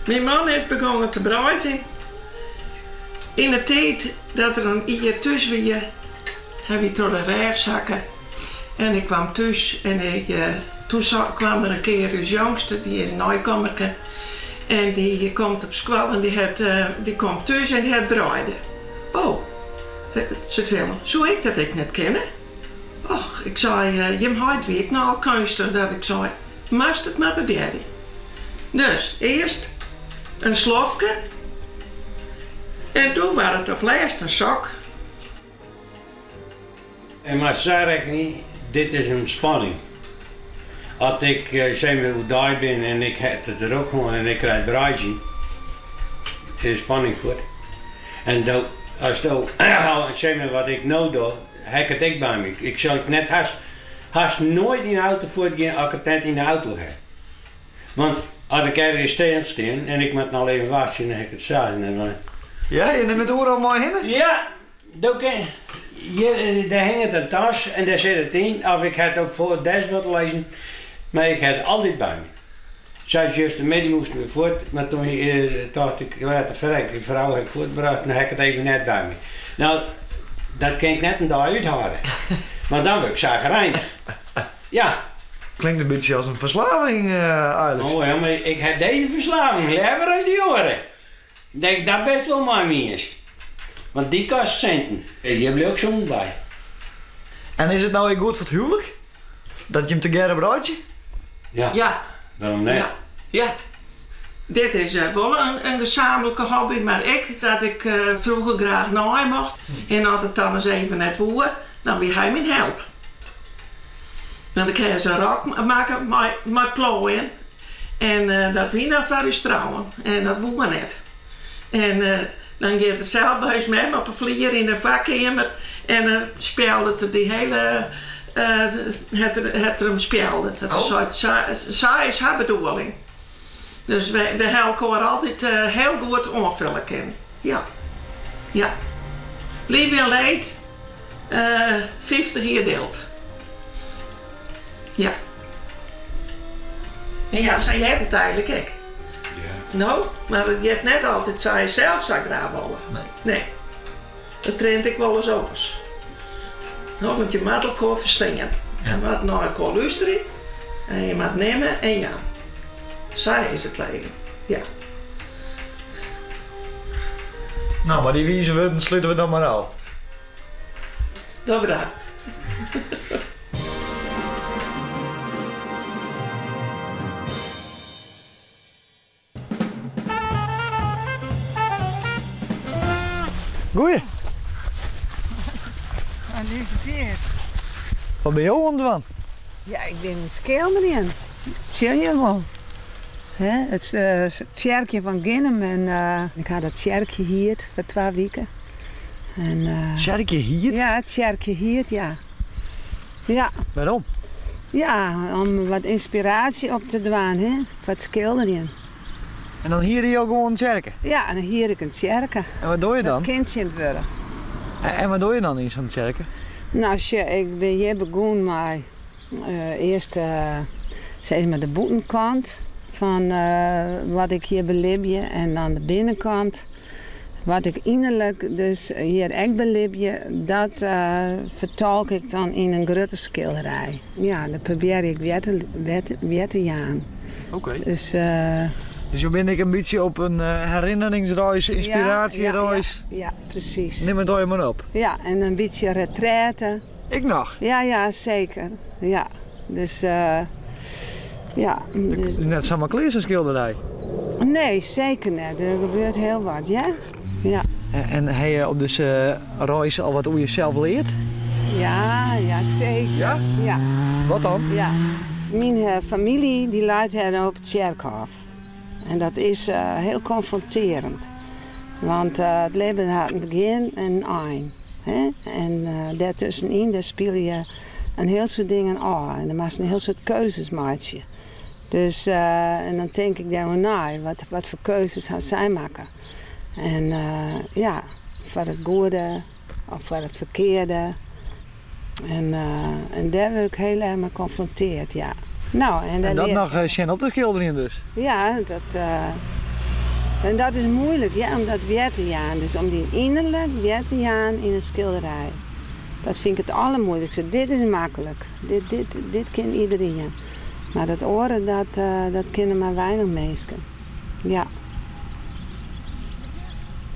Myn man is begongen te breidzjen yn de tiid dat er in jier thús wie. Hy wie troch de rêch sakke en ik kwam thús en ik, toen kwam der in kear ús jongste, dy is in neikommerke en dy komt op skoalle en dy hat, dy komt thús en dy hat breide. Oh, seit Willem, soe ik dat ek net kinne? Och, ik sei, jim heit wie ek nochal keunstich dat ik sei, moatst it mar probearje. Dus earst in slofke en doe waard it op lêst in sok. En mar sa rekkenje, dit is in spanning. As ik sis mar oerdei bin en ik ha it drok hân en ik krij breidzjen, is spanning fuort. En do, as do, sis mar wat ik no doch, ha ik it ek by my. Ik sil ek net hast, hast noait yn de auto fuortgean as ik it net yn de auto ha. Want as ik ergens stil stean en ik moat noch even wachtsje, dan ha ik it sa. En dan, Ja, je nimme it oeral mei hinne? Ja, do kin, hjir, dêr hinget in tas en dêr sit it yn. Of ik ha it op foar it dashboard lizzen, mar ik ha it altyd by my. Sa justermiddei moasten we fuort, mar toen tocht ik, letter ferrek, de frou ha ik fuortbrocht en dan ha ik it even net by my. No, dat kin ik net in dei úthâlde, want dan wurd ik sagrijnich. Ja. Klinkt in bytsje as in ferslaving eigenlik. Oh ja, mar ik ha dizze ferslaving leaver as dy oare. Denk dat bist wol mei my iens. Want dy kost sinten. Hjir bliuw ik sûn by. En is it no ek goed foar it huwlik? Dat jim tegearre breidzje? Ja. Ja. Wêrom net? Ja. Ja. Dit is wol in gezamenlijke hobby, mar ek dat ik froeger graach naaie mocht. En as it dan ris even net woe, dan wie hy myn help. Dan ik ha ris in rok makke mei plooien. En dat wie noch foar ús trouwen en dat woe net. En dan giet er sels by ús mem op 'e flier yn de foarkeamer en dan spjeldet er dy hiele, hat er him spjelde. Dat er seit, sa is har bedoeling. Dus wy ha elkoar altyd hiel goed oanfulle kinnen. Ja. Ja. Lief en leed, 50 jier dield. Ja. En ja, sa heart it eigenlik ek. Ja. No, mar it giet net altyd sa je sels sa graach wolle. Nee. Nee. It rint ek wolris oars. No, want je moatte elkoar ferstean. Ja. Je moatte nei elkoar lústerje en je moatte nimme en jaan. Sa is it leven. Ja. No, mei dy wize wurden slute we dan mar ôf. Dogge we dat. Goeie. Wat is it hjir? Wat binne jo oan it dwaan? Ja, ik bin oan it skilderjen. Dat sjogge je wol. Hè, it tsjerkje fan Ginnum en ik ha dat tsjerkje hierd foar twa wiken. En, Tsjerkje hierd? Ja, it tsjerkje hierd, ja. Ja. Wêrom? Ja, om wat ynspiraasje op te dwaan, hè, foar it skilderjen. En dan hiere jo gewoan in tsjerke? Ja, dan hier ik in tsjerke. En wat doe je dan? Dat kin tsjintwurdich. En wat doe je dan yn sa'n tsjerke? No, sjoch, ik bin hjir begûn mei earst sis mar de bûtenkant fan wat ik hjir belibje en dan de binnenkant. Wat ik inerlik dus hjir ek belibje, dat fertolk ik dan yn in grutte skilderij. Ja, dat probearje ik wer te jaan. Oké. Dus, Dus jo binne ek in bytsje op in herinneringsreis, ynspiraasjereis? Ja, ja, presys. Nim it allegear mar op. Ja, en in bytsje retraite. Ek noch? Ja, ja, seker. Ja. Dus, ja. It is net samar klear sa'n skilderij. Nee, seker net. Der gebeurt hiel wat, ja. Ja. En ha je op dizze reis al wat oer jesels leard? Ja, ja, seker. Ja? Ja. Wat dan? Ja. Myn famylje dy leit dêr op it tsjerkhôf. En dat is hiel konfrontearjend. Want it libben hat in begjin en in ein. Hè? En dêrtuskenyn dêr spylje in hiel soad dingen ôf. En dan moatst in hiel soad keuzes meitsje. Dus en dan tink ik dêroer nei. Wat, wat foar keuzes ha sy makke? En ja, foar it goede of foar it ferkearde. En, en dêr wurd ik hiel erch mei konfrontearre, ja. No, en, en dat noch sjen op te skilderjen dus? Ja, dat. En dat is moeilijk, ja, om dat weer te jaan. Dus om die innerlijk weer te jaan in een schilderij. Dat vind ik het allermoeilijkste. Dit is makkelijk. Dit, dit, dit kent iedereen. Maar dat oren, dat kennen maar weinig mensen. Ja.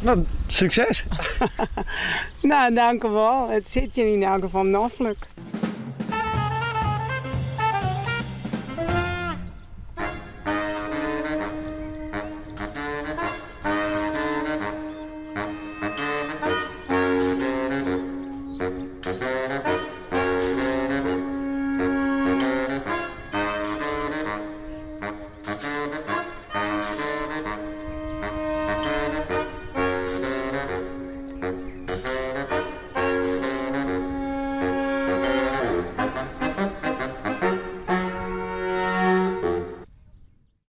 Nou, succes! Nou, dank u wel. Het zit je in elk geval noflijk.